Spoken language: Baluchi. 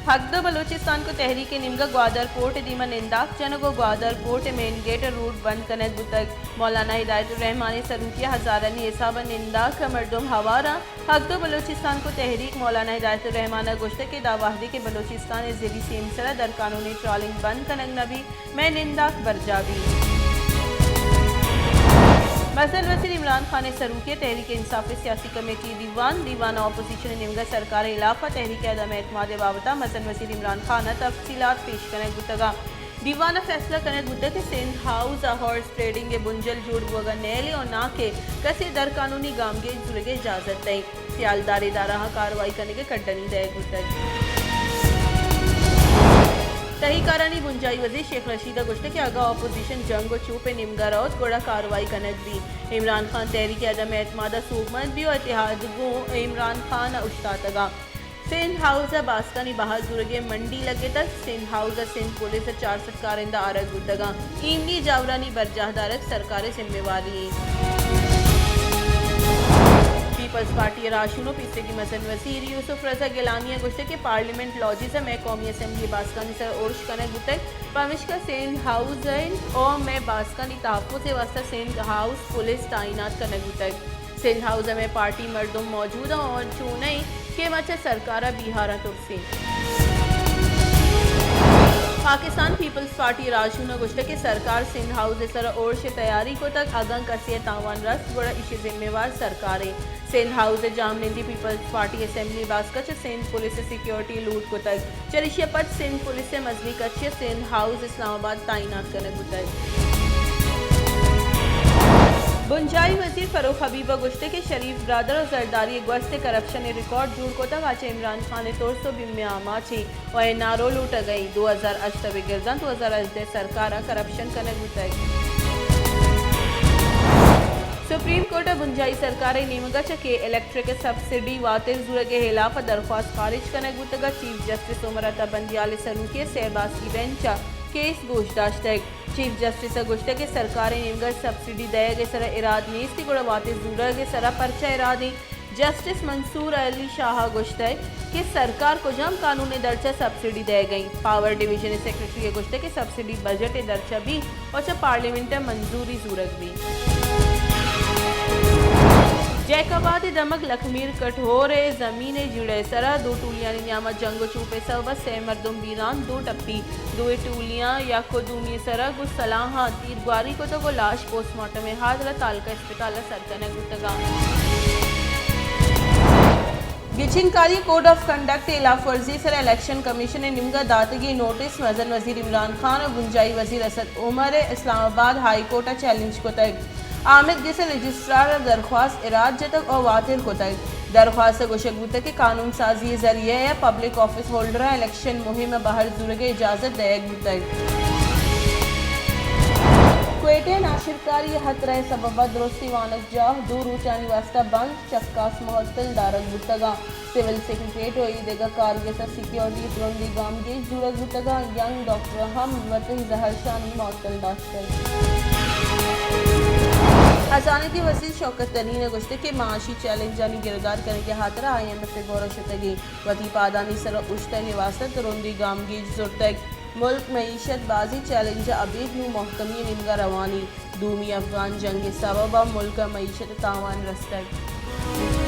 حق دو بلوچستان کو تحریک ءِ نیمگ ءَ گوادر پورٹ ءِ دیم ءَ ننداک جنگ ءُ گوادر پورٹ ءِ مین گیٹ ءِ روڈ بند کنگ بوتگ۔ مولانا ہدایت الرحمان ءِ سروکی ءَ ہزارانی حساب ءَ ننداک ءَ مردم ہوار اَنت۔ حق دو بلوچستان کو تحریک مولانا ہدایت الرحمان ءَ گوشتگ کہ داں وہدے کہ بلوچستان ءِ زری سیم ءِ سرا درقانونی ٹرالنگ بند کنگ نہ بیت، مئے ننداک برجاہ بیت۔ مزن وزیر عمران خان ءِ سروکی ءَ تحریک انصاف ءِ سیاسی کمیٹی ءِ دیوان، دیوان ءَ اپوزیشن ءِ نیمگ ءَ سرکار ءِ ہلاف ءَ تحریک عدم اعتماد ءِ بابت ءَ مزن وزیر عمران خان ءَ تفصیلات پیش کنگ بوتگ اَنت۔ دیوان ءَ فیصلہ کنگ بوتگ کہ سندھ ہاؤس ءَ ہارس ٹریڈنگ ءِ بنجل جوڑ بوگ ءَ نیلیں ءُ ناں کہ کسے درقانونی گامگیج زورگ ءِ اجازت دئیں۔ سیالدار ادارہاں کاروائی کنگ ءِ کڈنی دئیگ بوتگ۔ تہی کارانی بنجاہی وزیر شیخ رشید ءَ گوشتگ کہ اگاں اپوزیشن جنگ ءُ چوپ ءِ نیمگ ءَ روت گڑا کاروائی کنگ بیت۔ عمران خان تحریک عدم اعتماد ءَ سوبمند بیت ءُ اتحاد گوں عمران خان ءَ اوشتاتگ اَنت۔ سندھ ہاؤس ءَ باسکانی بہا زورگ ءِ منڈی لگتگ۔ سندھ ہاؤس ءَ سندھ پولیس ءِ چار سد کارندہ آرگ بوتگ اَنت۔ ایمنی جاورانی برجاہ دارگ سرکار ءِ ذمہ واری اِنت۔ پیپلز پارٹی ءِ راہشون ءُ پیسریگیں مزن وزیر یوسف رضا گیلانی ءَ گوشتگ کہ پارلیمنٹ لاجز ءَ مئے قومی اسمبلی ءِ باسکانی سر ءَ ارش کنگ بوتگ، پمشکا سندھ ہاؤس ءَ اِنت ءُ مئے باسکانی تحفظ ءِ واستہ سندھ ہاؤس پولیس تعینات کنگ بوتگ۔ سندھ ہاؤس ءَ مئے پارٹی مردم موجود اَنت ءُ چو نہ اِنت کہ ما چہ سرکار ءَ بیہار ءَ ترس ایں۔ پاکستان پیپلز پارٹی ءِ راہشون ءَ گوشتگ کہ سرکار سندھ ہاؤس ءِ سر ءَ ارش ءِ تیاری کتگ، اگاں کسے ءَ تاوان رست گڑا ایشی ءِ ذمہ وار سرکار اِنت۔ سندھ ہاؤس ءِ جاہمنندی پیپلز پارٹی اسمبلی باسک ءَ چہ سندھ پولیس ءِ سیکورٹی لوٹ کتگ، چریشی ءَ پد سندھ پولیس ءِ مزنیں کچے ءَ سندھ ہاؤس اسلام آباد تعینات کنگ بوتگ۔ بنجاہی وزیر فرخ حبیب ءَ گوشتگ کہ شریف برادر ءُ زرداری ءِ گوست ءِ کرپشن ءِ ریکارڈ جوڑ کتگ، آ چہ عمران خان ءِ ترس ءُ بیم ءِ آماچ اِنت ءُ این آر او لوٹگ ءَ اِنت۔ دو ہزار ہشت ءَ بگر داں دو ہزار ہژدہ ءِ سرکار ءَ کرپشن کنگ بوتگ۔ سپریم کورٹ ءَ بنجاہی سرکار ءِ نیمگ ءَ چہ کے الیکٹرک ءِ سبسڈی واتر زورگ ءِ ہلاپ ءَ درخواست خارج کنگ بوتگ ءُ چیف جسٹس عمر عطا بندیال ءِ سروکی ءَ سئے باسکی بینچ ءَ کیس گوش داشتگ۔ چیف جسٹس ءَ گوشتگ کہ سرکار ءِ نیمگ ءَ سبسڈی دئیگ ءِ سر ءَ اراد نیست، گڑا واتر زورگ ءِ سر ءَ پرچا اراد اِنت؟ جسٹس منصور علی شاہ ءَ گوشتگ کہ سرکار کجام قانون ءِ درچ ءَ سبسڈی دئیگ ءَ اِنت؟ پاور ڈویژن ءِ سیکرٹری ءَ گوشتگ کہ سبسڈی بجٹ ءِ درچ ءَ بیت ءُ چہ پارلیمنٹ ءَ منظوری زورگ بیت۔ جیکب آباد ءِ دمگ لکھمیر کٹھور ءِ زمین ءِ جیڑہ ءِ سر ءَ دو ٹولیانی نیام ءَ جنگ ءُ چوپ ءِ سبب ءَ سئے مردم بیران، دو ٹپی، دوئیں ٹولیاں یک ءُ دومی ءِ سر ءَ گوں سلاہاں تیرگواری کتگ ءُ لاش پوسٹ مارٹم ءِ ہاترا تعلقہ اسپتال ءَ سر کنگ بوتگ اَنت۔ گچین کاری کوڈ آف کنڈکٹ ءِ ہلاف ورزی ءِ سر ءَ الیکشن کمیشن ءِ نیمگ ءَ داتگیں نوٹس مزن وزیر عمران خان ءُ بنجاہی وزیر اسد عمر ءَ اسلام آباد ہائی کورٹ ءَ چیلنج کتگ۔ آمید گس ءِ رجسٹرار ءَ درخواست ءِ رد جتگ ءُ واتر کتگ۔ درخواست ءَ گوشگ بوتگ کہ قانون سازی ءِ ذریعہ ءَ پبلک آفس ہولڈراں الیکشن مہم ءِ بہر زورگ ءِ اجازت دئیگ بوتگ۔ کوئٹہ ءَ ناشرکاری ءِ ہترہ ءِ سبب ءَ درستیں وانگجاہ دو روچانی واستہ بند، چکاس معطل دارگ بوتگ اَنت۔ سول سیکرٹریٹ ءُ اے دگہ کارگس ءَ سیکورٹی ءِ ترندیں گامگیج زورگ بوتگ اَنت، ینگ ڈاکٹر ءَ ہم وتئی زہرشانی معطل داشتگ۔ خزانگی وزیر شوکت ترین ءَ گوشتگ کہ معاشی چیلنجانی گرگدار کنگ ءِ ہاترا آئی ایم ایف ءِ گور ءَ شتگ ایں، وتی پادانی سر ءَ اوشتگ ءِ واستہ ترندیں گامگیج زرتگ۔ ملک معیشت بازیں چیلنج ءَ ابید نوں مہکمی ءِ نیمگ ءَ روان ایں۔ دومی افغان جنگ ءِ سبب ءَ ملک ءِ معیشت ءَ تاوان رستگ۔